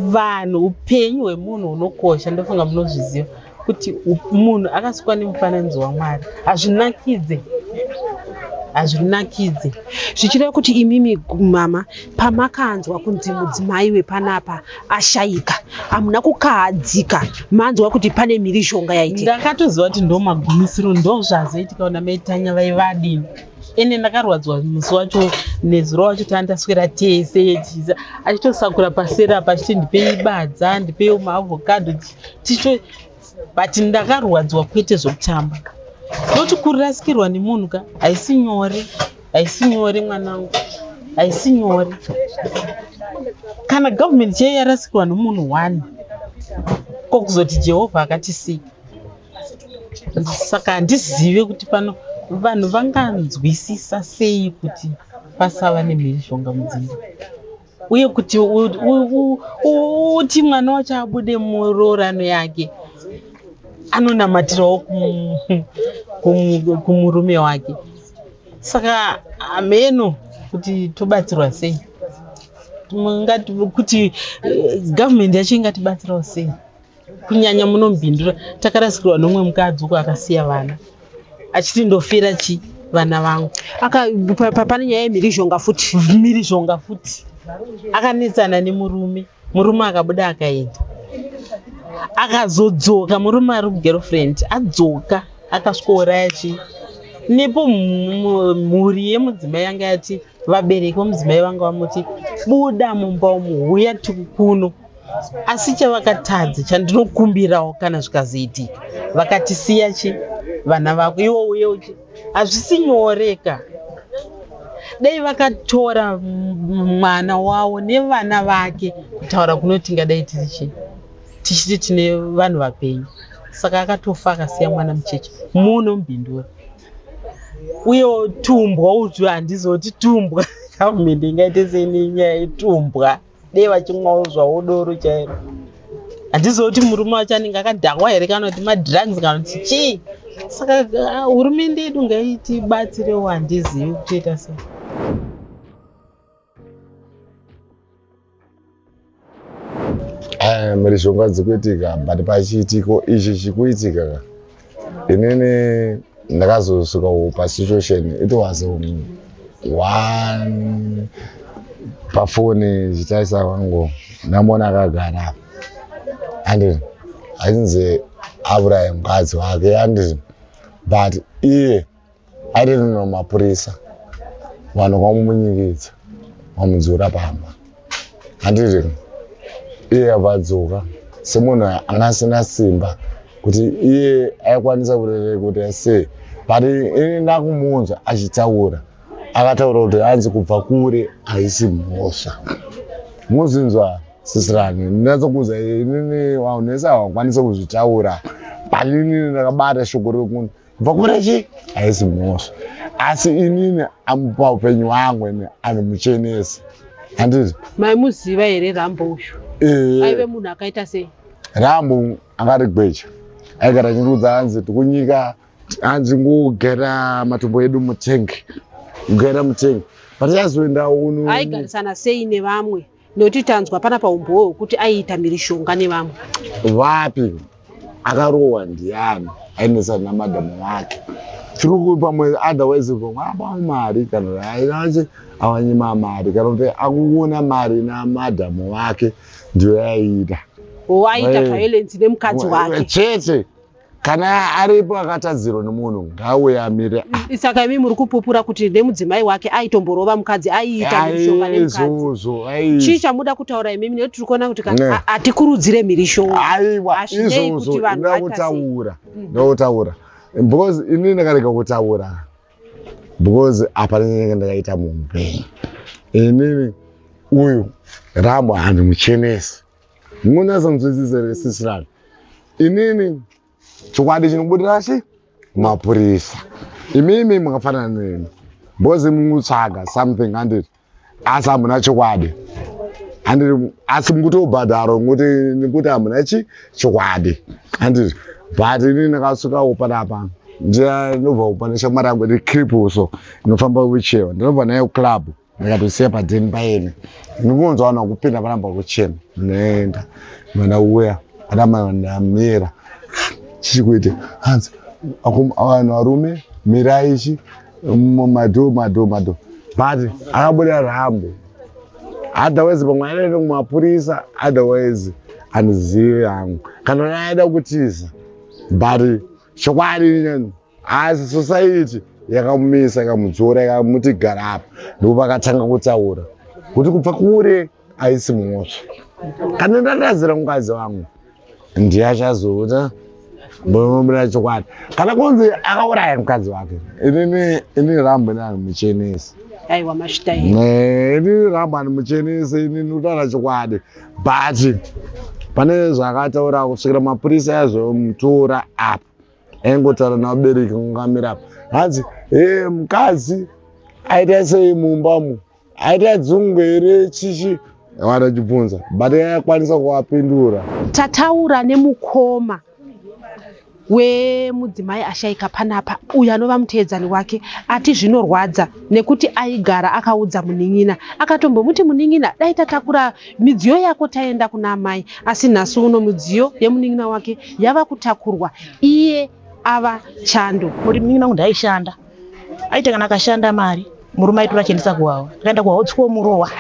vanhu upenyu hwemunhu hunokosha. Ndofunga munozviziva kuti munhu akasikwa nemufananidzo waMwari. Hazvinakidze, hazvinakidze. Zvichireva kuti imimi mama pamakanzwa kunzi mudzimai wepanapa ashayika hamuna kukahadzika manzwa kuti pane mhirizhonga yaitika? Ndakatoziva kuti ndo magumisiro ndozvazoitika kuna mai Tanya vaivadini. Ende ndakarwadzwa musi wacho nezuro wacho tandaswera tese achitosakura paseri apa achiti ndipei badza ndipei maavocado ticho but ndakarwadzwa kwete zvekutamba. Noti kurasikirwa nemunhu ka haisi nyore, haisi nyore mwanangu, haisi nyore. Kana government chaiyo yarasikirwa nomunhu one ko kuzoti Jehovha akatisika. Saka handizive kuti pano vanhu vanganzwisisa sei kuti pasava nemhirizhonga mudzimba uye kuti uti mwana wacho abude muroorano yake anonamatirawo kumurume wake. Saka hameno kuti tobatsirwa sei, kuti government yacho ingatibatsirawo sei kunyanya munombindura. Takarasikirwa nomumwe mukadzi uko akasiya vana achiti ndofira chi vana vangu. Pane nyaya yemhirizhonga futi. Mhirizhonga futi. Akanetsana nemurume. Murume akabuda akaenda. Akazodzoka murume ari kugirlfriend adzoka akasvikouraya chii nepo mhuri yemudzimai yanga yati vabereki vomudzimai vanga vamuti buda mumba umu huya kuno asi chavakatadza chandinokumbirawo kana zvikazoitika vakatisiya chi vana vako iwo uye uchi hazvisi nyoreka dai vakatora mwana wavo nevana vake kutaura kuno tingadai tiri chii tichiti tine vanhu vapenyu saka akatofa akasiya mwana mucheche muno mubhindura uyewo tumbwa utwu handizoti tumbwa government ingaite sei nenyaya yetumbwa dei vachimwawo zvawo doro chairo handizoti murume wacho anenge akadhakwa here kana kuti madrugs kana kuti chii saka ah, hurumende yedu ngaitibatsirewo handizivi kutoita sei Eh, mhirizhonga dzikuitika but pachiitiko ichi chikuitika ka inini ndakazosvika pasituation it was one pafoni chitarisa kwangu ndamuona akagara apa anditi achinzi auraya mukadzi wake anditi but iye aitotono mapurisa vanhu kwamunyikidza vamudzura pamba handiti iye abva adzoka semunhu anga asina simba kuti iye aikwanisa kuti sei but ini ndakumunzwa achitaura akataura kuti hanzi kubva kure haisi mhosva muzinzwa sisirani ndinatsokuudza inini vanhu vese havakwanisi kuzvitaura but inini ndakabata shoko rekuti kubva kure chi haisi mhosva asi inini paupenyu hwangu ini anomuchenesa handiti Maimuziva here Rambo uyu? Eh, Aive munhu akaita sei? Rambo akari gweja aigara achindiudza hanzi tikunyika hanzi ngogera matombo edu mutengi kugera mutengi patichazoenda uno Aigarisana sei nevamwe? Nekuti tanzwa pana paumbowo hwekuti aiita mhirishonga nevamwe. Vapi akarohwa ndiani aendesa namadhamu wake tiri pamwe otherwise pamwe apawo mari kana ainache awanyima mari kana kuti akuona mari namadhamu wake ndiyo yaiita. O aiita Eh. violence nemukadzi wake. Chete kana aripo akatadzirwa nemunhu ngauye amire. Saka imi muri kupupura kuti nemudzimai wake aitomborova mukadzi, aiita mhirishonga nemukadzi. Aizvozvo. Chii chamuda kutaura imimi? Nekuti tiri kuona kuti Ne. hatikurudzire mhirishonga. Aiwa. Hazvinei kuti Izvozvo vanhu ndoda vaita sei. kutaura, ndoda kutaura because inini ndakarega kutaura because apa ndinenge ndakaita muupenyu inini uyu Rambo handimuchenesi munasonzwisisa sisirani inini chokwadi chinobudira chi mapurisa imimi makafanana neni because mutsvaga something handiti asi hamuna chokwadi handiti asi mukutobhadharo ngokuti nekuti hamuna chi chokwadi handiti but inini ndakasvikawo panapa ndinobva pane shamwari yangu iri cripple so inofamba wheelchair ndinobva nayo club ndikatosiya padheni paine ndikunzwa vanhu vakupinda panapa kuchema ndinoenda vandauya panapa ndamira chichikuite hanzi vanhu varume mirai ichi madho madho madho but akabuda Rambo otherwise pamwe anoenda kumapurisa otherwise handizivi hangu kana aida kutiza but chokwadi asi society yakamumisa ikamudzora ikamuti gara apa ndipo pakatanga kutaura kuti kubva kure haisi mhosva kana ndatadzira mukadzi wangu ndiye achazoita muna chokwadi kana kunzi akauraya mukadzi wake inini inini Rambo ini muchenesi. Aiwa masvita here? Inini Rambo handimuchenesi inini kutaura chokwadi but pane zvakataura kusvikira mapurisa azomutora apa aingotaura navabereki kungamira apa hanzi e mukadzi aita sei mumba umu aita dzungu here chichi vanachibvunza but aikwanisa kuvapindura. Tataura nemukoma wemudzimai ashaika panapa uyo anova muteedzani wake ati zvinorwadza nekuti aigara akaudza munin'ina akatombomuti munin'ina dai tatakura midziyo yako taenda kuna amai asi nhasi uno midziyo yemunin'ina wake yava kutakurwa iye ava chando. Muri munin'ina wangu ndaishanda aita kana akashanda mari murume aitora achiendesa kuwawa akaenda kuwawa otsikomurowa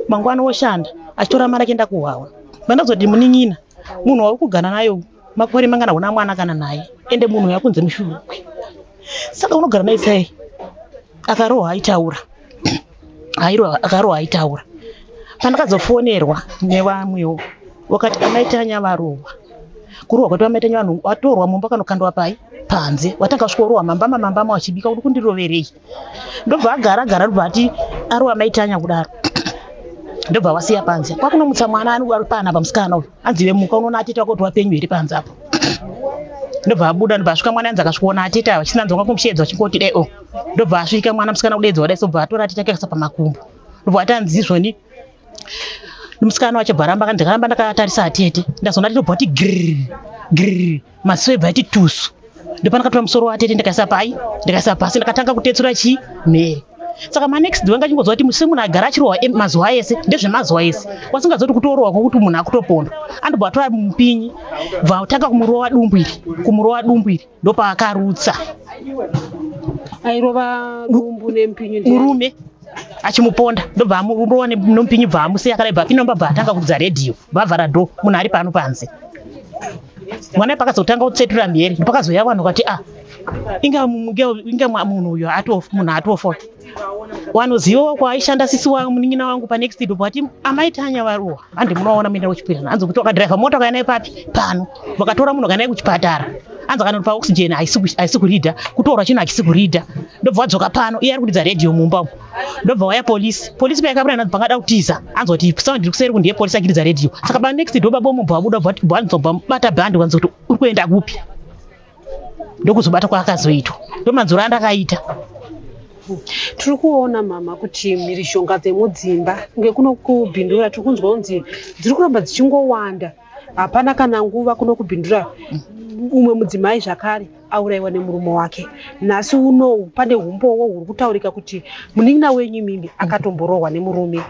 mangwana woshanda. Achitora mari achienda kuhwawa. Pandazoti munin'ina, munhu wauri kugara naye makore mangana huna mwana kana naye, ende munhu uyu akunze mushurugwi. Saka unogara naye sei? Akarohwa aitaura. Airohwa akarohwa aitaura. Pandakazofonerwa nevamwewo vakati amai Tanya varohwa. Kurohwa kwati amai Tanya vanhu vatorwa mumba kanokandwa pai panze. Watanga kusvikorohwa mambama mambama wachibika uri kundiroverei. Ndobva agara gara ndobva ati arowa mai Tanya kudaro. Ndobva wasiya panze. Kwakunomutsa mwana ari pana pamusikana uyu. Anzi iwe muka unoona atete wako kuti wapenyu here panze apo. Ndobva abuda ndobva asvika mwana anzi akasvikoona atete ava chisina nzonga kumushedza vachingoti dai o. Ndobva asvika mwana musikana kudedzwa dai so bva atora atete ake akasa pamakumbo. Ndobva ati anzi izvoni musikana wacho bva aramba ndakaramba ndakatarisa atete. Ndazoona atete obva ati girr girr maziso ebva ati tusu. Ndopandakatora musoro watete ndikaisa pai ndikaisa pasi ndakatanga kutetsura chii mhere. Saka manext door angachingonzwa kuti musi munhu agara achirohwa mazuva ese ndezvemazuva ese wasingazivi kuti kutorohwa kwokuti munhu akutopondwa. Andobva atora mupinyi bva atanga kumurova dumbu iri kumurova dumbu iri ndopaakarutsa. Airova dumbu nemupinyi murume achimuponda ndobva amurova nemupinyi bva amusiya akadai bva apinda mumba bva atanga kuridza redhiyo bva avhara dhoo munhu ari pano panze. Mwana pakazotanga kutsetura mhere pakazouya vanhu vakati ah inga inga munhu uyu atofa munhu atofa wanoziva kwaaishanda sisi wangu munin'ina wangu panext door vati amai Tanya varohwa handi munovaona muenda kuchipatara hanzi kuti wakadhiraivha mota ukauya naye papi pano vakatora munhu akauya naye kuchipatara hanzi akanopa oxygen haisi kuridha kutorwa chinhu hachisi kuridha ndobva wadzoka pano iye ari kuridza redhiyo mumba umu ndobva waya polisi polisi payakabuda nanzi pangada kutiza anzi kuti sound iri kuseri kundiye polisi achiridza redhiyo saka pa next door baba mubva wabuda bva bata bhandi wanzi kuti uri kuenda kupi ndokuzobata kwaakazoitwa ndomanzuro andakaita. Tiri kuona mama kuti mhirizhonga dzemudzimba ngekuno kubhindura tiri kunzwa kunzi dziri kuramba dzichingowanda hapana kana nguva kuno kubhindura umwe mudzimai zvakare aurayiwa nemurume wake nhasi unowu pane humbowo huri kutaurika kuti munin'ina wenyu imimi akatomborohwa nemurume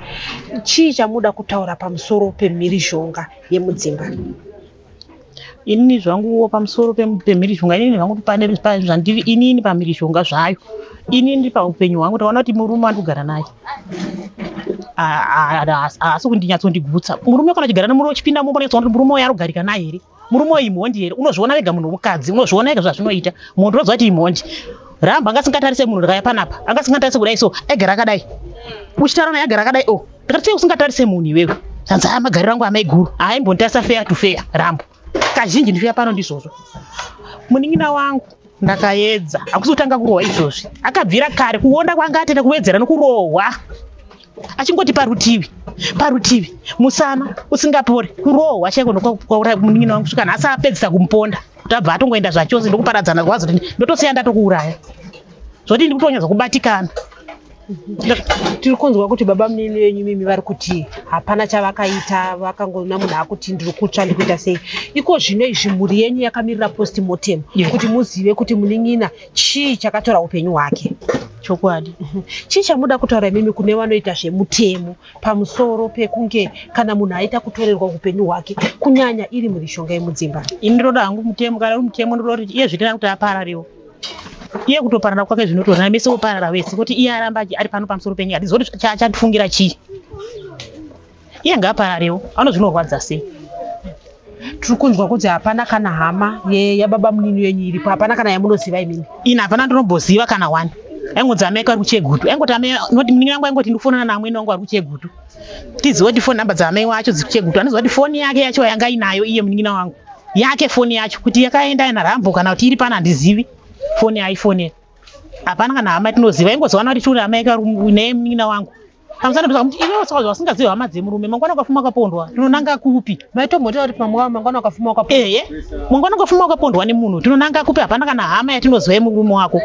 chii chamuda kutaura pamusoro pemhirizhonga yemudzimba? Inini zvanguwo pamusoro pemhirizhonga inini zvangu pane zvandiri inini pamhirizhonga zvayo inini paupenyu hwangu ndaona kuti murume wandikugara naye haasi kundinyatsondigutsa murume kana uchigara nemurume uchipinda mumba unonyatsoona kuti murume uyu arugarika naye here murume uyu imhondi here unozviona wega munhu womukadzi unozviona wega zvazvinoita mhondi unoziva kuti imhondi ramba anga asingatarise munhu ndakauya panapa anga asingatarise kudai so aigara akadai uchitaura naye agara akadai o oh. Ndakati sei usingatarise munhu iwewe? Zvanzi aya magariro angu amaiguru haayimbonditarisa fair to fair Rambo. Kazhinji ndichiuya pano ndizvozvo. Munin'ina wangu ndakaedza hakusi kutanga kurohwa izvozvi. Akabvira kare kuonda kwanga atenda kuwedzera nokurohwa. Achingoti parutivi parutivi musana usingapori kurohwa chaiko ndokwauraya munin'ina wangu kusvika nhasi apedzisa kumuponda kuti abva atongoenda zvachose ndokuparadzana kwazo ndotosiya ndatokuuraya. Zvoti ndikutonyatsa kubatikana. Tiri kunzwa kuti baba munini venyu imimi vari kuti hapana chavakaita vakangoona munhu akuti ndiri kutsva ndikuita sei. Iko zvino izvi mhuri yenyu yakamirira post mortem kuti muzive kuti munin'ina chii chakatora upenyu hwake. Chokwadi. Chii chamuda kutaura imimi kune vanoita zvemutemo pamusoro pekunge kana munhu aita kutorerwa upenyu hwake kunyanya iri mhirishonga yemudzimba? Ini ndinoda hangu mutemo kana uri mutemo ndinoda kuti iye zvitena kuti apararewo. Iye kutoparara kwake zvinotorana mese voparara vese kuti iye aramba ari pano pamusoro penyika handizivi kuti chatifungira chii. Iye ngaapararewo ano zvinorwadza sei. Tiri kunzwa kuti hapana kana hama yababa munini yenyu iripo, hapana kana yamunoziva imimi. Ini hapana ndinomboziva kana one. Aingonzi amai vari kuChegutu. Aingoti amai noti munin'ina wangu aingoti ndikufonana naamwene wangu vari kuChegutu. Tizive kuti phone number dzaamai wacho dzikuChegutu. Anoziva kuti foni yake yacho yanga inayo iye munin'ina wangu. Yake foni yacho kuti yakaenda naRambo kana kuti iri pano handizivi. Foni yaifonera. Hapana kana hama tinoziva. Aingoziva kuti tune amai ne munin'ina wangu. Pamusana pezvo kuti iwewe saka zvasingazivi hama dzemurume mangwana ukafuma ukapondwa tinonanga kupi? Maitombotaura kuti pamwe mangwana ukafuma ukapondwa. Ehe. Mangwana ukafuma ukapondwa nemunhu tinonanga kupi? Hapana kana hama yatinoziva yemurume wako.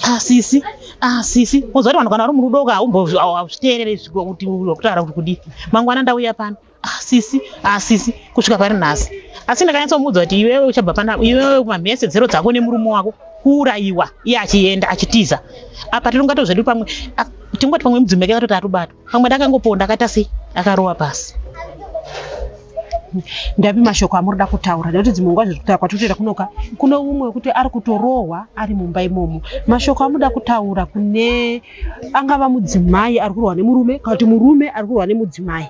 Ah sisi, ah sisi. Unoziva kuti vanhu kana vari murudo ka haumbozviteereri kuti kutaura kuti kudii. Mangwana ndauya pano. Ah sisi, ah sisi kusvika pari nhasi. Asi ndakanyatsomuudza kuti iwewe uchabva pana iwewe mamhesedzero dzako nemurume wako kuurayiwa iye achienda achitiza. Apa tinongato zvedu pamwe tingoti pamwe mudzimai wake akatoti atobatwa. Pamwe ndakangoponda akaita sei akarova pasi. Ndapi mashoko amurida kutaura nekuti dzimwe nguva zviri kutaura kwatiri kutoita kunoka kune umwe wekuti ari kutorohwa ari mumba imomo. Mashoko amuda kutaura kune angava mudzimai ari kurohwa nemurume kana kuti murume ari kurohwa nemudzimai.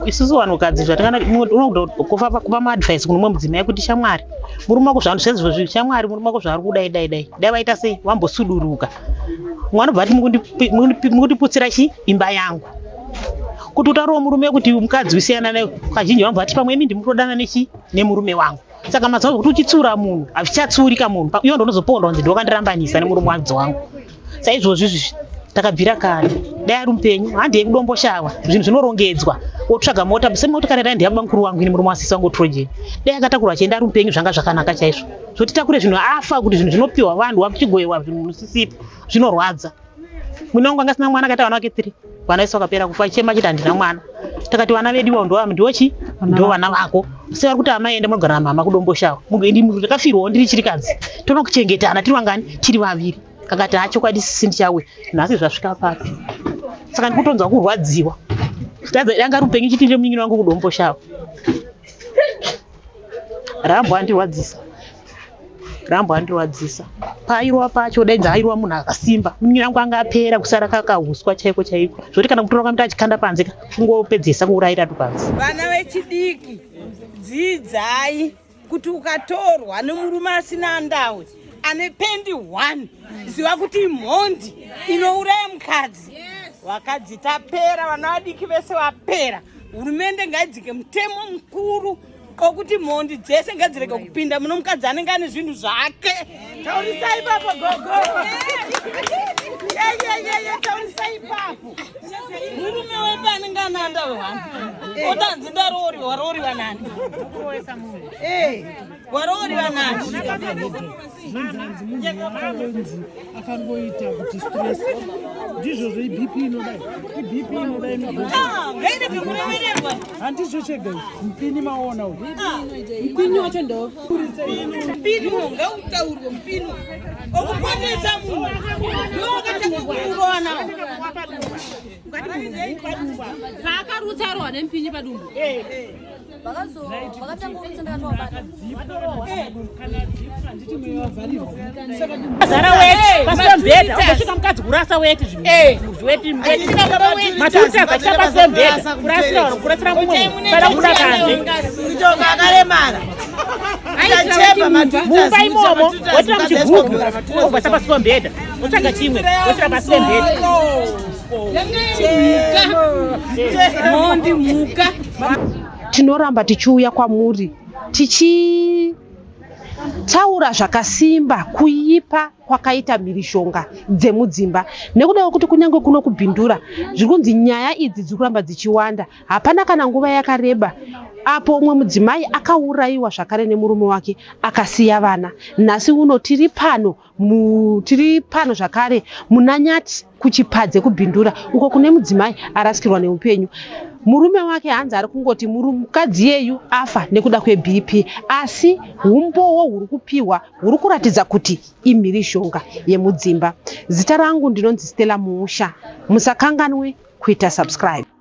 Isusu vanhukadzi zvatingana kupa maadvice kune umwe mudzimai kuti shamwari murume wako zvaanhu sezvozvi shamwari murume wako zvaari kudai dai dai dai vaita sei vambosuduruka mumwe anobva ati mukundiputsira chi imba yangu kuti utaurawo murume kuti mukadzi usiyana naye kazhinji vanobva vati pamwe imi ndimutodana nechi nemurume wangu saka mazuva kuti uchitsiura munhu hazvichatsiurika munhu iwe ndonozopondwa kunzi ndiwakandirambanisa nemurume wanzi wangu saizvozvi izvi takabvira kare dai ari mupenyu handei kudomboshawa zvinhu zvinorongedzwa wotsvaga mota semotikari dai ndeyabamukuru wangu ini murume wasisi wangu trojen dai akatakurwa achienda ari mupenyu zvanga zvakanaka chaizvo zvoti takure zvinhu afa kuti zvinhu zvinopiwa vanhu wakuchigoyewa zvinhu musisipo zvinorwadza mwene wangu anga asina mwana akaita vana vake 3 vana vese vakapera kufa chema achiti handina mwana takati vana vedu ivo ndo ndochi ndo vana vako se vari kuti amai ende munogara namama kudomboshawa ndakafirwawo ndiri chirikadzi tonokuchengetana tiri vangani tiri vaviri akati ha chokwadi sisi ndichauya nhasi zvasvika papi saka ndikutonzwa kurwadziwa danga ari upenyu chiti munyini wangu kudomboshawa rambo andirwadzisa rambo andirwadzisa paairwa pacho dainzi airwa munhu akasimba munyini wangu anga apera kusara kakahuswa chaiko chaiko zvoti kana kutora kwamuti achikanda panze kungopedzesa kuurayira tu panze vana vechidiki dzidzai kuti ukatorwa nemurume asina ndawe ane pendi one ziva kuti imhondi inouraya mukadzi vakadzi tapera vana vadiki vese vapera hurumende ngaidzike mutemo mukuru okuti mhondi dzese ngadzirege kupinda muno mukadzi anenge ane zvinhu zvake taurisai ipapo gogo yeyeyeye taurisai ipapo murume wedu anenge ane andave one otanzi ndarooriwa warooriwa nani warooriwa nani akangoita kuti stress ndizvozvo ibp inodai ibp inodai ngairege kurevererwa handizvo chega izvi mupini maona uyu Mupini wacho ndo mupini uwo ngautaurwe mupini okuponesa munhu ndowakatanga kuurowa nawo paakarutsa arohwa nemupinyi padumbu Zara weti pasi pemubhedha ukasvika mukadzi kurasa weti zviweti matuta akaita pasi pemubhedha kurasira kurasira mumwe kana kubuda panze mutonga akaremara mumba imomo wotira muchigubhu wobvasa pasi pemubhedha wotsvaga chimwe wotira pasi pemubhedha mondi mhuka tinoramba tichiuya kwamuri tichitaura zvakasimba kuipa kwakaita mhirizhonga dzemudzimba nekuda kwekuti kunyange kuno kubhindura zviri kunzi nyaya idzi dziri kuramba dzichiwanda hapana kana nguva yakareba apo umwe mudzimai akaurayiwa zvakare nemurume wake akasiya vana nhasi uno tiri pano tiri pano zvakare munaNyati kuchipadze kubhindura uko kune mudzimai arasikirwa neupenyu murume wake hanzi ari kungoti mukadzi yeyu afa nekuda kweBP asi humbowo huri kupiwa huri kuratidza kuti imhirizhonga yemudzimba zita rangu ndinonzi Stella Muusha musakanganwe kuita subscribe.